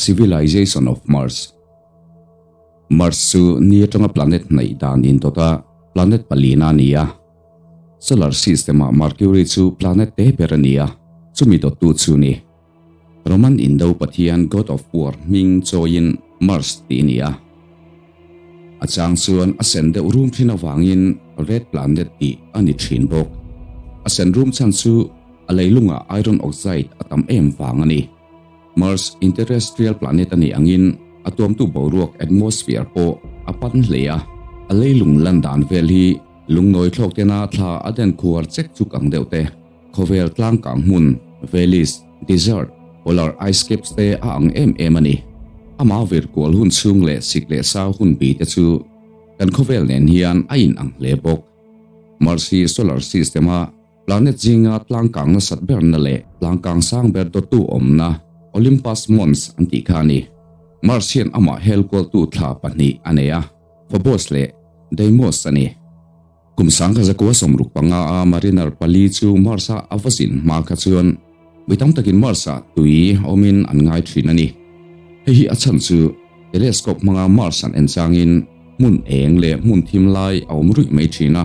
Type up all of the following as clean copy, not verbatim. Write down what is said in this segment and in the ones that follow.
Civilization of Mars. Mars chu ni atanga planet hnaih dan indawta planet palina a ni a. Solar system-ah Mercury chu planet te ber a ni a, chumi dawttu chu ni. Roman Indo pathian God of War hming chawiin Mars tih a ni a. A chang chuan a sen deuh rum thin avangin Red Planet tih a ni thin bawk. A sen rum chhan chu a leilungah iron oxide a tam em vang a ni. Mars interrestrial planet a nih angin a tuamtu boruak atmosphere pawh a pan hle a. A leilung lan dan vel hi lungnawi thlawk tena thla a den khuar chek chuk ang deuh te. Khawvel tlangkang hmun, valleys, desert, polar ice caps te a ang em em a ni. Amah vir kual hun chhung leh sik leh sau hun bi te chu kan khawvel nen hian a in ang hle bawk. Mars hi solar system a planet zinga tlangkang nasat berna leh tlangkang sang ber dawttu awmna Olympus Mons an tih kha a ni. Mars hian amah helkualtu thla pahnih a nei a, Phobos leh Deimos a ni. Kum sangkha zakua 65 a Mariner pali chu Mars-a a va zin hma kha chuan mi tam takin Mars-ah tui awmin an ngai thin a ni. Hei hi a chhan chu telescope hmanga Mars an en changin hmun eng leh hmun thim lai a awm ruih mai thin a,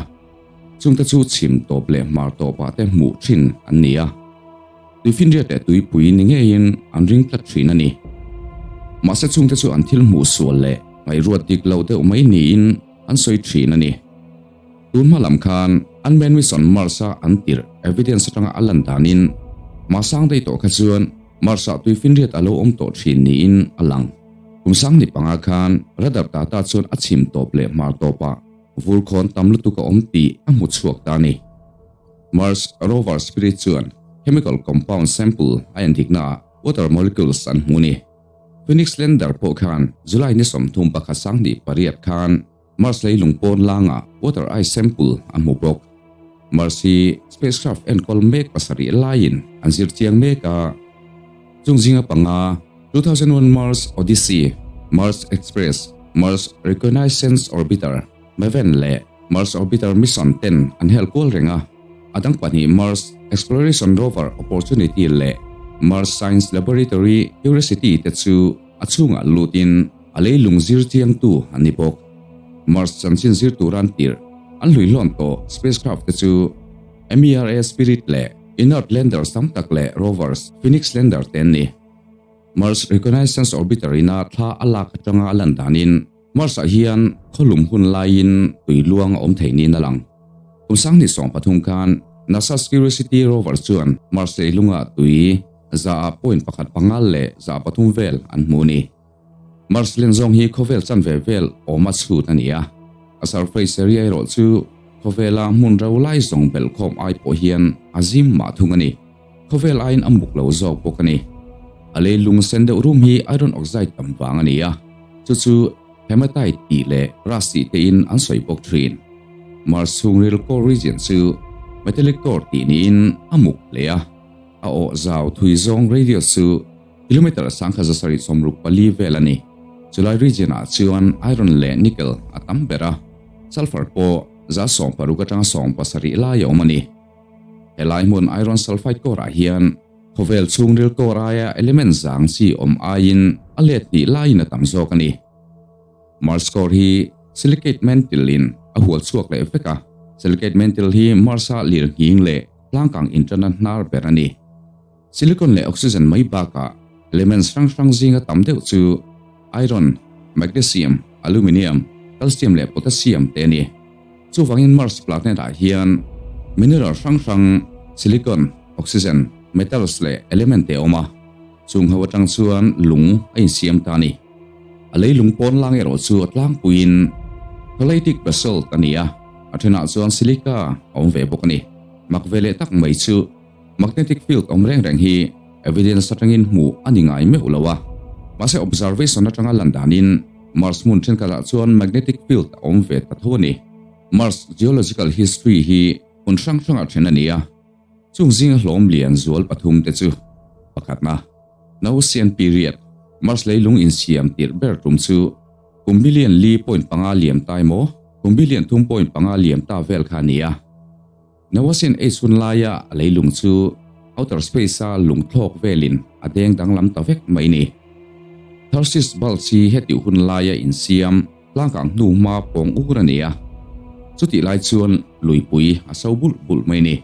chungte chu chhim tawp leh hmar tawpah te hmuh thin an ni a. Tuifinriat leh tuipui ni ngeiin an ring tlat thin a ni. Mahse chungte chu an thil hmuh sual leh ngaihruat dik lo deuh mai niin an sawi thin a ni. Tun hma lam khan Unmanned Mission Mars-a an tirh evidence atanga a lan danin Masang daih tawh kha chuan Mars-ah tuifinriat a lo awm tawh thin niin a lang. Kum 2005 khan radar data chuan a chhim tawp leh hmar tawpah vur khawn tam lutuk a awm tih a hmu chhuak ta a ni. Mars rover Spirit chuan chemical compound sample a endiknaah water molecules an hmu a ni. Phoenix Lander pawh khan July ni 31 2008 khan Mars leilung pawn langa water ice sample a hmu bawk. Mars hi spacecraft enkawl mek pasarih laiin an zir chiang mek a, chung zinga panga 2001 Mars Odyssey, Mars Express, Mars Reconnaissance Orbiter, Maven leh Mars Orbiter Mission ten an hel kual reng a, a dang pahnih Mars Exploration Rover Opportunity leh Mars Science Laboratory Curiosity te chu a chhungah lutin a leilung zir chiangtu an ni bawk. Mars chanchin zir tura an tirh an hlui hlawn tawh spacecraft te chu MERA Spirit leh Inert Landers tam tak leh rovers Phoenix Lander te an ni. Mars Reconnaissance Orbiter ina thla a lak atanga a lan danin Mars-ah hian khawlum hun laiin tui luang a awm thei niin a lang. Kum 2013 khan NASA's Curiosity rover chuan Mars leilunga tui 1.15 leh 3% vel an hmu a ni. Mars len zawng hi khawvel chanve vel awma chhut a ni a, a surface area erawh chu khawvela hmun ro lai zawng belhkhawm ai pawh hian a zim mah thung a ni. Khawvel aiin a muk lo zawk bawk a ni. A leilung sen deuh rum hi iron oxide tam vang a ni a, chu chu hematite tih leh rust tih tein an sawi bawk thin. Mars chhungril core region chu metallic core tih niin a muk hle a, a awh zau thui zawng radius chu kilometer 1764 vel a ni. Chulai region ah chuan iron leh nickel a tam ber a, sulfur pawh 60 atanga 70 lai a awm a ni. Helai hmun iron sulfide core ah hian khawvel chhungril core aia element zang chi awm aiin a let hnih laiin a tam zawk a ni. Mars core hi silicate mantle in a hual chhuak leh vek a, silicate mantle hi Mars-a lir nghing leh tlangkang inṭanna hnar ber a ni. Silicon leh oxygen mai bakah elements hrang hrang zinga tam deuh chu iron, magnesium, aluminium, calcium leh potassium te a ni. Chuvangin Mars planet-ah hian mineral hrang hrang silicon, oxygen, metals leh element te a awm a, chung ho atang chuan lung a insiam ta a ni. A leilung pawn lang erawh chu a tlangpuiin tholeitic basalt a ni a, a thenah chuan silica a awm ve bawk a ni. Mak ve leh tak mai chu magnetic field awm reng reng hi evidence atangin hmuh a ni ngai meuh lo a, mahse observation atanga lan danin Mars hmun thenkhatah chuan magnetic field a awm ve ta tho a ni. Mars geological history hi hmun hrang hrangah then a ni a, chung zinga hlawm lian zual pathum te chu, pakhatna, Naocean period, Mars leilung insiam tirh ber tum chu kum billion li point panga liam ta emaw kum billion thum point panga liam ta vel kha a ni a. Naocean Age hun laia a leilung chu outer space-a lung thlawk velin a deng danglam ta vek mai ni. Tharsis Bulge hi hetih hun laia insiam tlangkang hnu hma pawng ur a ni a, chutih lai chuan luipui a so bulh bulh mai ni.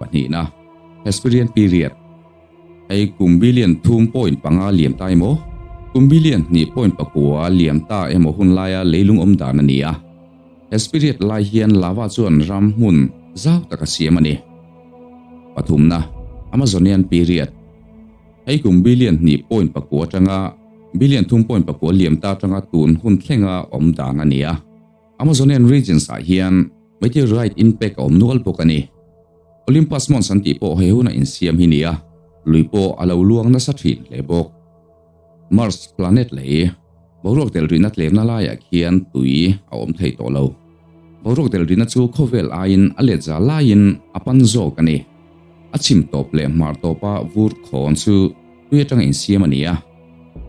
Pahnihna, Hesperian Period. Hei kum billion 3.5 liam ta emaw, kum billion 2.9 liam ta emaw hun laia leilung awm dan a ni a. Hesperiod lai hian lava chuan ram hmun zau tak a siam a ni. Pathumna, Amazonian Period. Hei kum billion 2.9 atanga billion 3.9 liam ta atanga tun hun thlenga awm dan a ni a. Amazonian regions ah hian meteorite impact a awm nual bawk a ni. Olympus Mons an tih pawh he huna insiam hi ni a, lui pawh a lo luang nasa thin hle bawk. Mars planet lei boruak del rihna tlemna laiah khian tui a awm thei tawh lo. Boruak del rihna chu khawvel aiin a let za laiin a pan zawk a ni. A chhim tawp leh hmar tawpa vur khawn chu tui atanga insiam a ni a.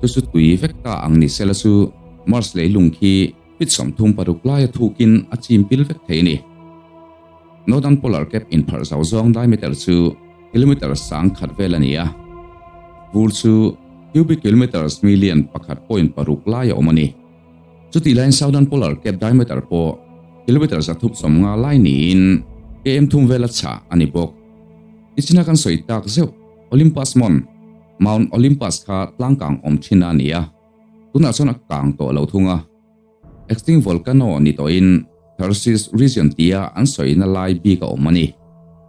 Chu chu tui vek ta ang ni sela chu Mars leilung khi feet 36 laia thukin a chim pil vek thei a ni. Northern Polar Cap inpharh zau zawng diameter chu kilometer 1000 vel a ni a, vur chu cubic kilometers million 1.6 lai a awm a ni. Chutih laiin Southern Polar Cap diameter pawh kilometer 350 lai niin km 3 vela chhah a ni bawk. Tichina kan sawi tak zeuh Olympus Mons, Mount Olympus, kha tlangkang awm thin a ni a, tunah chuan a kang tawh lo thung a. Extinct volcano ni tawhin Tharsis region tia an sawina lai bik a awm a ni.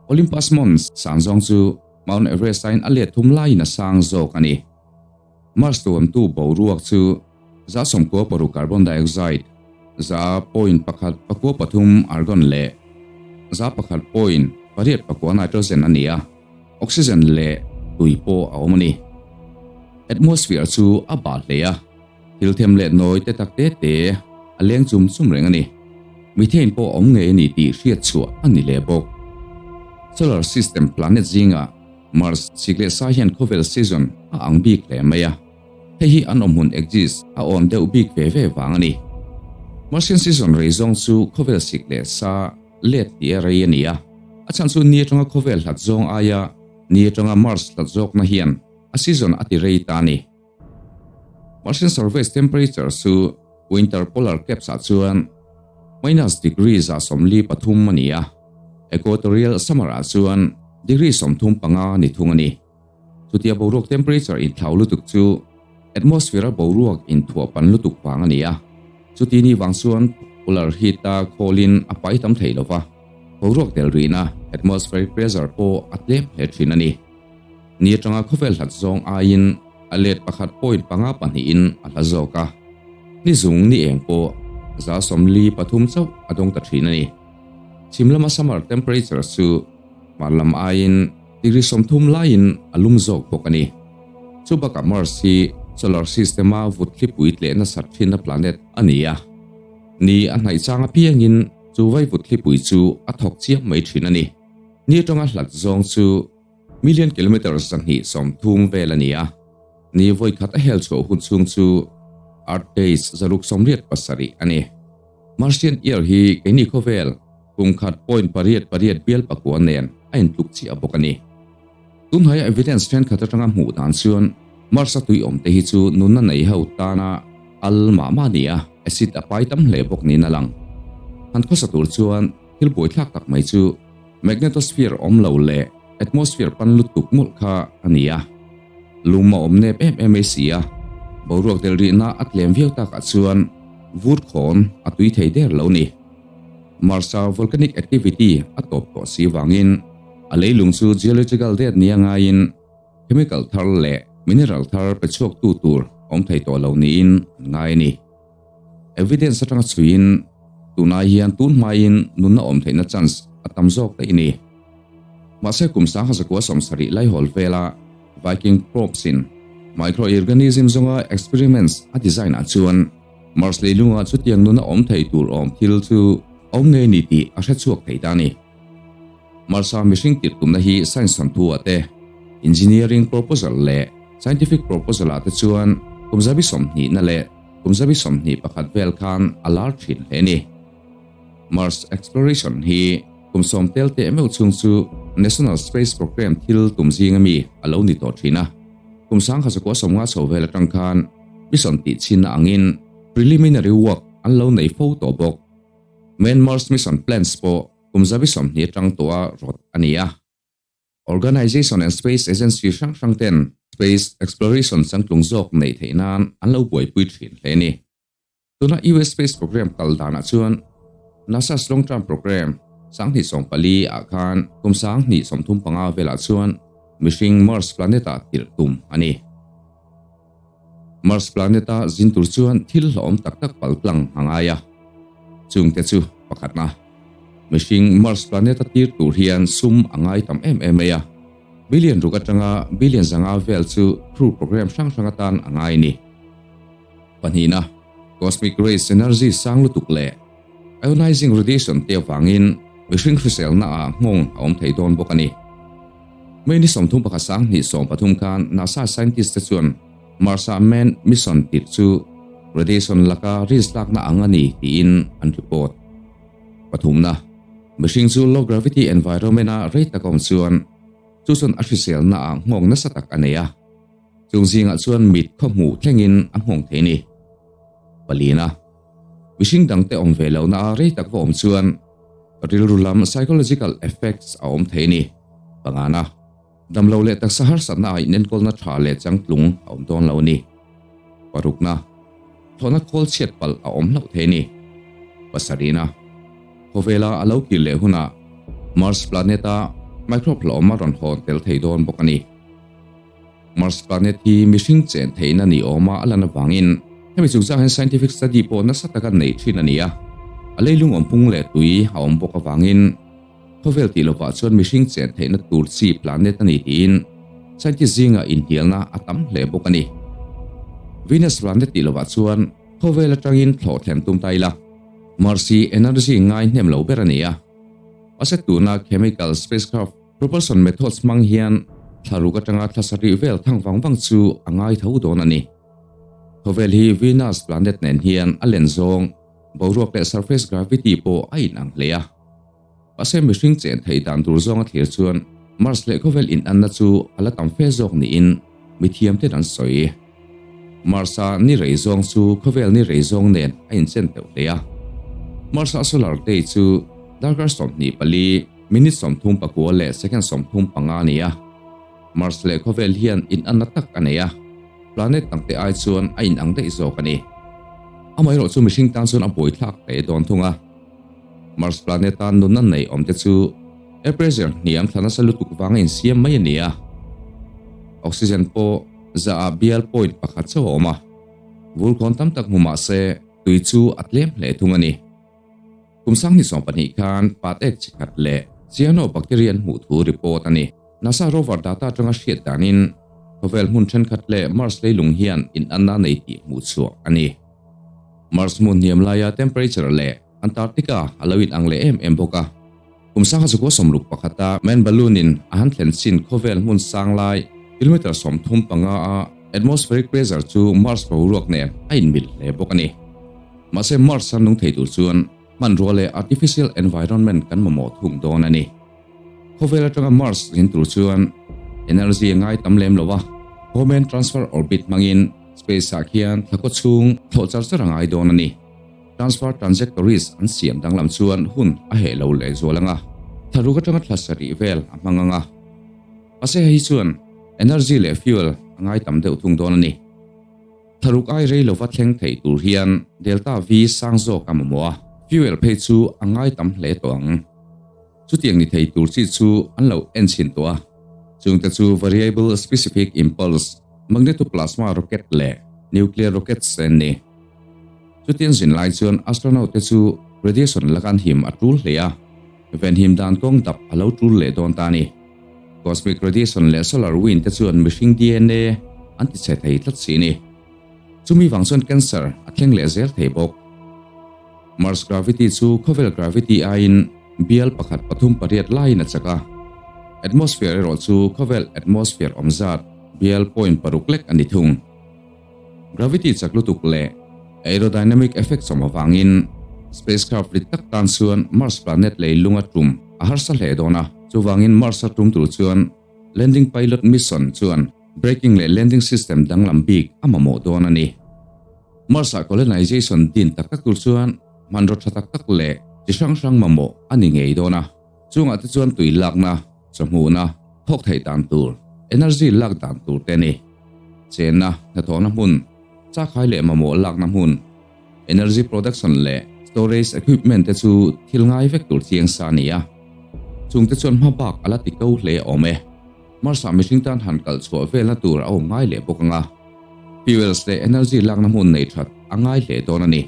Olympus Mons san zawng chu Mount Everest aiin a let thum laiin a sang zawk a ni. Mars tuamtu boruak chu 96 carbon dioxide, 1.13 argon leh 1.89 nitrogen a ni a, oxygen leh tui pawh a awm a ni. Atmosphere chu a bah hle a. Thil them leh nawi te tak te te a leng chum chum reng a ni. Methane pawh a awm ngei a ni tih hriat chhuah a ni leh bawk. Solar system planet zingah Mars chik leh sa hian khawvel season a ang bik hle mai a. Hei hi an awm hun exist a awn deuh bik ve ve vang a ni. Martian season rei zawng chu khawvel sik leh sa let tih a rei a ni a. A chhan chu ni atanga khawvel hlat zawng aia ni atanga Mars hlat zawkna hian a season a ti rei ta a ni. Martian surface temperature chu winter polar caps ah chuan minus degree 143 a ni a, equatorial summer ah chuan degree 35 ni thung a ni. Chutia boruak temperature inthlau lutuk chu atmosphere a boruak inthuah pan lutuk vang a ni a, chuti ni vang chuan polar heat a khawlin a pai tam thei lova, boruak del rihna atmospheric pressure pawh a tlem hle thin a ni. Ni atanga khawvel hlat zawng aiin a let 1.5 pahnihin a hla zawk a, ni zung ni eng pawh 43 chauh a dawng ta thin a ni. Chhim lama summer temperature chu hmar lam aiin degree 30 laiin a lum zawk bawk a ni. Chu bakah Mars hi solar system-a vut thlipui tleh nasat thinna planet a ni a, ni a hnaih chang apiangin chu vaivut thlipui chu a thawk chiam mai thin a ni. Ni atanga hlat zawng chu Million kilometre 230 vel a ni a, ni vawi khat a hel chhuah hun chhung chu Earth Days 687 a ni. Martian Year hi keini khawvel kum khat point pariat pariat bial pakua nen a intluk chiah bawk a ni. Tunhnaia evidence thenkhat atanga hmuh dan chuan Mars-a tui awm te hi chu nunna nei ho tana al mah mah a ni a, acid a pai tam hle bawk niin a lang. Han khawsa tur chuan thil buaithlak tak mai chu Magnetosphere awm lo leh atmosphere pan lutuk mawlh kha a ni a. Lum a awm nep em em mai si a, boruak del rihna a tlem viau takah chuan vur khawn a tui thei der lo ni. Mars-a volcanic activity a tawp tawh si vangin a leilung chu geological dead nia ngaiin chemical thar leh mineral thar pe chhuaktu tur awm thei tawh lo niin an ngai a ni. Evidence atanga chhuiin tunai hian tun hmain nunna awm theihna chance a tam zawk daih a ni. Mahse kum 1970 laihawl vela Viking probes in microorganism zawnga experiments a design ah chuan Mars leilunga chutiang nunna awm thei tur awm thil chu awm ngei ni tih a hre chhuak thei ta a ni. Mars-a mihring tirh tumna hi science thawnthu ah te, engineering proposal leh scientific proposal ah te chuan kum 20na leh Kum 21 vel khan a lar thin hle a ni. Mars exploration hi kum 10 tel teh meuh chhung chu National Space Program thil tum zinga mi a lo ni tawh thin a. Kum 1990 chho vel atang khan mission tih chhinna angin preliminary work an lo nei fo tawh bawk. Manned Mars Mission Plans pawh kum 20 atang tawha rawt a ni a. Organization and Space Agency hrang hrang ten space exploration changtlung zawk neih theih nan an lo buaipui thin hle a ni. Tuna US Space Program kal danah chuan NASA's Long Term Program 2014 ah khan kum 2035 velah chuan mihring Mars planet ah tirh tum a ni. Mars planet a zin tur chuan thil hlawhawm tak tak pal tlang a ngai a, chungte chu pakhatna, mihring Mars planet a tir tur hian sum a ngai tam em em mai a, billion ruk atanga billion 500 vel chu crew program hrang hrang atan a ngai a ni. Pahnihna, cosmic rays energy sang lutuk leh ionizing radiation te avangin mihring hriselna ah nghawng a awm thei dawn bawk a ni. May ni 31 2013 khan NASA scientist te chuan Mars-ah manned mission tirh chu radiation laka risk lakna ang a ni tiin an report. Pathumna, mihring chu low gravity environment-a rei tak a awm chuan chu chuan a hriselna ah nghawng nasa tak a nei a, chung zingah chuan mit khaw hmuh thlengin a nghawng thei a ni. Palina, mihring dangte awm ve lohna a rei tak va awm chuan rilru lam psychological effects a awm thei a ni. Pangana, damlo leh taksa harsatna ah inenkawlna tha leh changtlung a awm dawn lo a ni. Parukna, thlawhna khawl chhiat palh a awm hlauh thei a ni. Pasarihna, khawvela a lo kir leh hunah Mars planet-a microbe hlawm a rawn hawn tel thei dawn bawk a ni. Mars planet hi mihring chen theihna ni awma a lan avangin hemi chungchang hian scientific study pawh nasa taka nei thin a ni a. A leilung awmphung leh tui a awm bawk avangin khawvel tih lovah chuan mihring chen theihna tur chi planet a ni tiin scientist zingah inhnialna a tam hle bawk a ni. Venus planet tih lovah chuan khawvel atangin thlawh thlen tum ta ila Mars hi energy ngai hnem lo ber a ni a. Mahse tuna chemical spacecraft Propulsion methods hmang hian thla ruk atanga thla sarih vel thang vang vang chu a ngai tho dawn a ni. Khawvel hi Venus planet nen hian a len zawng, boruak leh surface gravity pawh a inang hle a. Mahse mihring chen theih dan tur zawnga thlir chuan Mars leh khawvel inanna chu a la tam fe zawk niin mithiam ten an sawi. Mars-a ni rei zawng chu khawvel ni rei zawng nen a inchen teuh hle a. Mars-a solar day chu darkar 24, Minute 39 leh second 35 a ni a. Mars leh khawvel hian inanna tak a nei a, planet dangte ai chuan a inang daih zawk a ni. Amaherawh chu mihring tan chuan a buaithlak hle dawn thung a. Mars planet a nunna nei awm te chu air pressure hniam thla nasa lutuk vanga insiam mai a ni a. Oxygen pawh za ah bial point pakhat chauh a awm a, vulkhawn tam tak hmu mah se tui chu a tlem hle thung a ni. Kum 2020 khan pat ek chi khat leh cyanobacteria an hmuh thu report a ni. NASA rover data atanga hriat danin khawvel hmun thenkhat leh Mars leilung hian inanna nei tih hmuh chhuah a ni. Mars hmun hniam laia temperature leh Antarctica a lo inang leh em em bawk a. Kum 1961 a man balloon in a han thlen chin khawvel hmun sang lai kilometer 35 a atmospheric pressure chu Mars boruak nen a inmil hle bawk a ni. Mahse Mars a nung thei tur chuan hmanrua leh artificial environment kan mamawh thung dawn a ni. Khawvel atanga Mars zin tur chuan energy a ngai tam lem lo a, Hohmann transfer orbit hmangin space ah khian thla kaw chhung thlawh char char a ngai dawn a ni. Transfer trajectories an siam danglam chuan hun a heh lo leh zual ang a, thla ruk atanga thla sarih vel a hmang ang a. Mahse hei hi chuan energy leh fuel a ngai tam deuh thung dawn a ni. Thlaruk ai rei lova thleng thei tur hian Delta V sang zawk a mamawh a, fuel phei chu a ngai tam hle tawh ang. Chutiang ni thei tur chi chu an lo en chhin tawh a, chungte chu Variable Specific Impulse Magnetoplasma Rocket leh Nuclear Rockets an ni. Chutiang zin lai chuan astronaut te chu radiation laka an him a tul hle a, venhim dan kawng dap a lo tul leh dawn ta a ni. Cosmic radiation leh solar wind te chuan mihring DNA an ti chhe thei tlat si a ni. Chumi vang chuan cancer a thleng leh zel thei bawk. Mars gravity chu khawvel gravity aiin bial pakhat pathum pariat laiin a chak a. Atmosphere erawh chu khawvel atmosphere awm zat bial point paruk lek a ni thung. Gravity chak lutuk leh aerodynamic effects awm avangin spacecraft rit tak tan chuan Mars planet leilung a tum a harsa hle dawn a. Chuvangin Mars a tum tur chuan landing pilot mission chuan braking leh landing system danglam bik a mamawh dawn a ni. Mars-ah colonization din tak tak tur chuan hmanraw tha tak tak leh chi hrang hrang mamawh a ni ngei dawn a. Chungah te chuan tui lakna, chawhmuhna, thawk theih dan tur, energy lak dan tur te a ni. Chenna, hnathawhna hmun, chakhai leh mamawh lakna hmun, energy production leh storage equipment te chu thil ngai vek tur chiang sa a ni a. Chung te chuan hma bak a la ti ko hle awm e. Mars-ah mihring tan han kalh chhuah velna tur a awm ngai leh bawk ang a. Fuels leh energy lakna hmun nei that a ngai hle dawn a ni.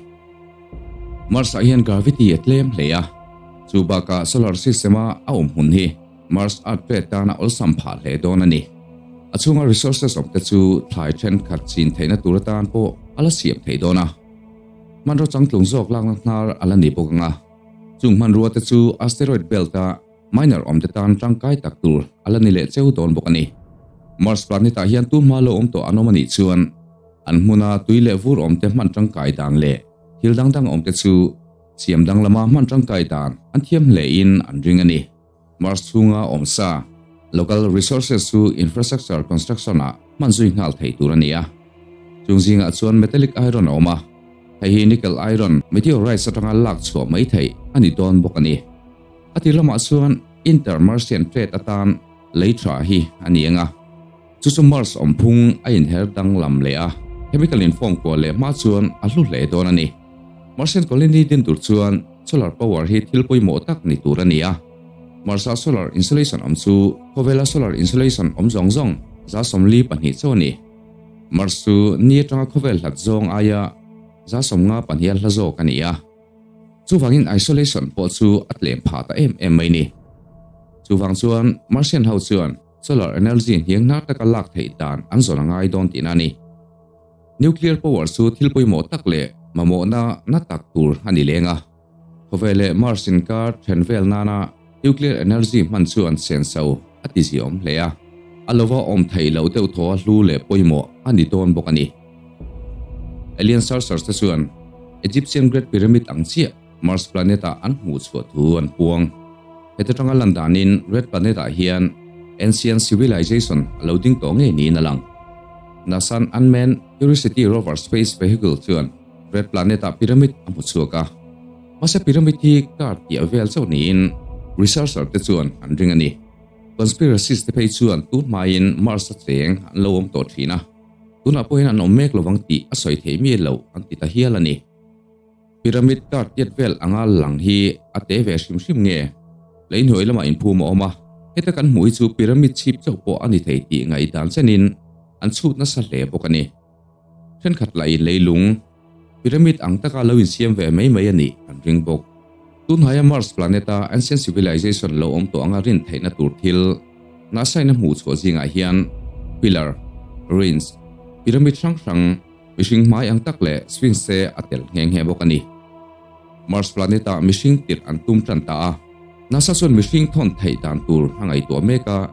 Mars-ah hian gravity a tlem hle a, chu bakah solar system-a a awm hmun hi Mars Earth pet tana awlsam phah hle dawn a ni. A chhunga resources awmte chu thlai thenkhat chin theihna tur atan pawh a la siam thei dawn a. Hmanraw changtlung zawk lakna hnar a la ni bawk ang a. Chung hmanrua te chu asteroid belt-a Miner awmte tan tangkai tak tur a la ni leh cheu dawn bawk a ni. Mars planet ah hian tuhma lo awm tawh an awm a nih chuan an hmuna tui leh vur awmte hman tangkai dan leh thil dang dang awmte chu siam dang lama hman tangkai dan an thiam hle in an ring a ni. Mars chhunga awm sa local resources chu infrastructure construction ah hman zui nghal thei tur a ni a. Chung zingah chuan metallic iron a awm a, hei hi nickel iron meteorites atanga lak chhuah mai theih a ni dawn bawk a ni. A ti lamah chuan Inter-Martian Trade atan lei tha hi a ni ang a, chu chu Mars awmphung a inher danglam leh a, chemical infawm kual leh hma chuan a hlu hle dawn a ni. Martian colony din tur chuan solar power hi thil pawimawh tak ni tur a ni a, Mars-a solar insulation awm chu khawvela solar insulation awm zawng zawng 42 chauh a ni. Mars chu ni atanga khawvel hlat zawng aia 52 a hla zawk a ni a. Chuvangin isolation pawh chu a tlem phah ta em em mai ni. Chuvang chuan Martian ho chuan solar energy hniang hnar taka lak theih dan an zawn a ngai dawn tihna a ni. Nuclear power chu thil pawimawh tak leh mamawhna na tak tur a ni leng a. Khawvel leh Mars inkar then vel nana nuclear energy hman chu an senso a ti ziawm hle a. A lova awm theih loh deuh thaw a hlu leh pawimawh a ni dawn bawk a ni. Alien searchers te chuan Egyptian Great Pyramid ang chiah Mars planet ah an hmuh chhuah thu an puang. Heta tanga lan danin Red Planet ah hian ancient civilization a lo ding tawh ngei niin a lang. NASA-n unmanned Curiosity rover space vehicle chuan Red Planet ah pyramid a hmu chhuak a. Mahse pyramid hi car tiah vel chauh niin researcher te chuan an ring a ni. Conspiracies te phei chuan tun hmain Mars a cheng an lo awm tawh thin a. Tunah pawh hian an awm mek lovang tih a sawi thei miah lo an ti ta hial a ni. Pyramid card tiat vel anga lang hi a te ve hrim hrim nge? Lei hnuai lamah inphum a awm a, heta kan hmuh hi chu pyramid chhip chauh pawh a ni thei tih ngaihdan chenin an chhut nasa hle bawk a ni. Thenkhat lahin leilung pyramid ang taka lo insiam ve mai mai a nih an ring bawk. Tunhnaia Mars planet-a ancient civilization lo awm tawh anga rin theihna tur thil NASA-in a hmuh chhuah zingah hian pillar, ruins, pyramid hrang hrang, mihring hmai ang tak leh sphinx te a tel nghe nghe bawk a ni. Mars planet-ah mihring tirh an tum tan ta a, NASA chuan mihring thawn theih dan tur a ngaihtuah mek a,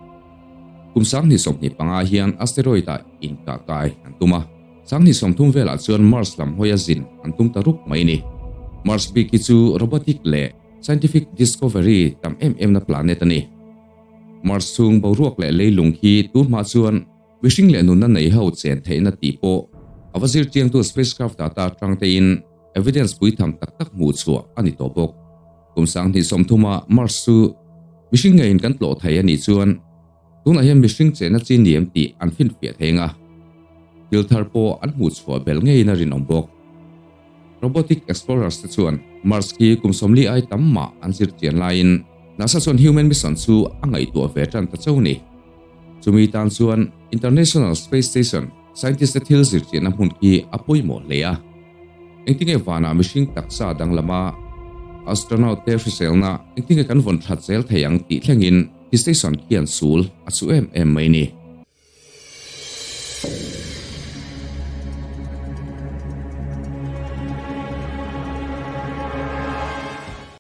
kum 2025 hian asteroid-ah inkah kai an tum a. 2030 velah chuan Mars lam hawia zin an tum ta rup mai a ni. Mars bik hi chu robotic leh scientific discovery tam em emna planet a ni. Mars chhung boruak leh leilung hi tun hma chuan mihring leh nunna nei ho chen theihna tih pawh a va zirchiangtu spacecraft data atang tein evidence puitham tak tak hmuh chhuah a ni tawh bawk. Kum 2030ah Mars chu mihring ngeiin kan tlawh thei a nih chuan Tunah hian mihring chehna chi ni em tih an finfiah thei ang a, thil thar pawh an hmuh chhuah belh ngeiin a rinawm bawk. Robotic explorers te chuan Mars khi kum 40 ai tam mah an zir chian laiin NASA chuan human mission chu a ngaihtuah ve tan ta chauh a ni. Chumi tan chuan International Space Station scientist te thil zir chianna hmun khi a pawimawh hle a. Engtinge vanah mihring taksa danglama astronaut te hriselna engtinge kan vawn that zel thei ang tih thlengin Station khian sul a chu em em mai ni.